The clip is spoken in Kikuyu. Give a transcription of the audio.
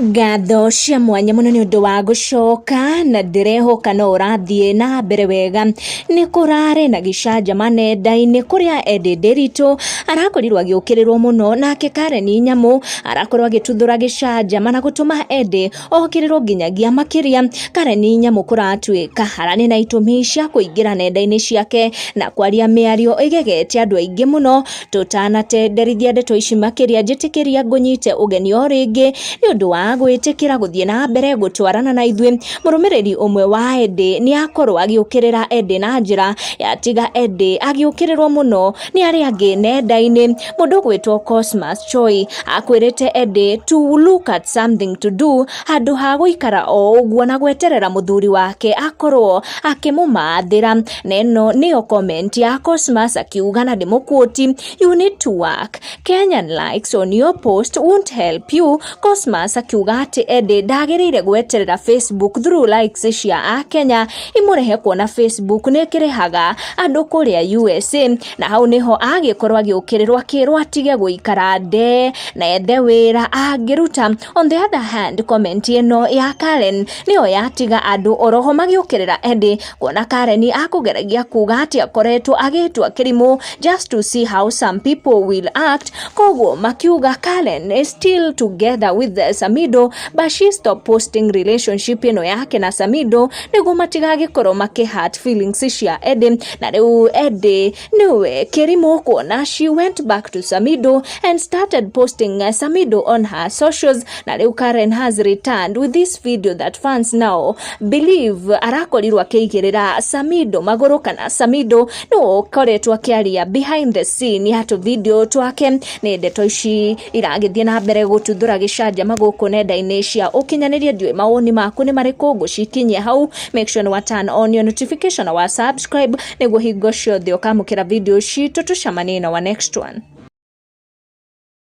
Ngatho cia mwanya mũno nĩ ũndũ wa gũcoka na ndĩrehoka no ũrathiĩ na mbere wega. Nĩ kũrarĩ na gĩcanjama nenda-inĩ kũrĩa Eddie Nderitu arakorirwo agĩũkĩrĩrwo mũno, nake Karen Nyamu arakorwo agĩtuthũra gĩcanjama na gũtũma Eddie okĩrĩrwo nginyagia makĩria. Karen Nyamu kũratuĩka hararĩ na itũmi cia kũingĩra nenda-inĩ ciake na kwaria mĩario ĩgegete andũ aingĩ mũno. Tũtanatenderithia ndeto ici makĩria, njĩtĩkĩria ngũnyite ũgeni o rĩngĩ nĩ ũndũ wa gwĩtĩkĩra gũthiĩ na mbere gũtwarana na ithuĩ. Mũrũmĩrĩri ũmwe wa Eddie nĩ akorwo agĩũkĩrĩra Eddie na njĩra yatiga Eddie agĩũkĩrĩrwo mũno nĩ arĩa angĩ nenda-inĩ. Mũndũ ũgwĩtwo Cosmas Choi akwĩrĩte Eddie to look at something to do handũ ha gũikara o ũguo na gweterera mũthuri wake akorwo akĩmũmathĩra. Na ĩno nĩyo comment ya Cosmas akiuga, na ndĩmũquote, "You need to work. Kenyan likes on your post won't help you." Cosmas akiuga atĩ Eddie ndagĩrĩire gweterera Facebook through likes cia akenya imũrehe, kuona Facebook nĩ ĩkĩrĩhaga andũ kũrĩa USA. Na hau nĩho agĩkorwo agĩũkĩrĩrwo, akĩrwo atige gũikara nde na ethe wĩra angĩruta. On the other hand, comment ĩno ya Karen nĩyo yatiga andũ oroho magĩũkĩrĩra Eddie, kuona Karen akũgeragia kuga atĩ akoretwo agĩtua kĩrimũ just to see how some people will act. Koguo makiuga Karen is still together with Samido, but she stopped posting relationship ĩno yake na Samido nĩguo matigagĩkorwo makĩ hurt feelings cia Eddie. Na rĩu Eddie nĩwe kĩrimũ, kuona she went back to Samido and started posting Samido on her socials. Na rĩu Karen has returned with this video that fans now believe arakorirwo akĩigĩrĩra Samido magũrũ, kana Samido nĩwe ũkoretwo akĩaria behind the scene ya tũ video twake. Nĩ ndeto ici iragĩthiĩ na mbere gũtuthũra gĩcanjama gũkũ nenda-inĩ cia ũkinyanĩria. Ndiũĩ mawoni maku nĩ marĩkũ, ngũcikinyia hau. Make sure nĩ wa turn on your notification na wa subscribe nĩguo hingo ciothe ũkamũkĩra video citũ. Tũcemanie na wa next one.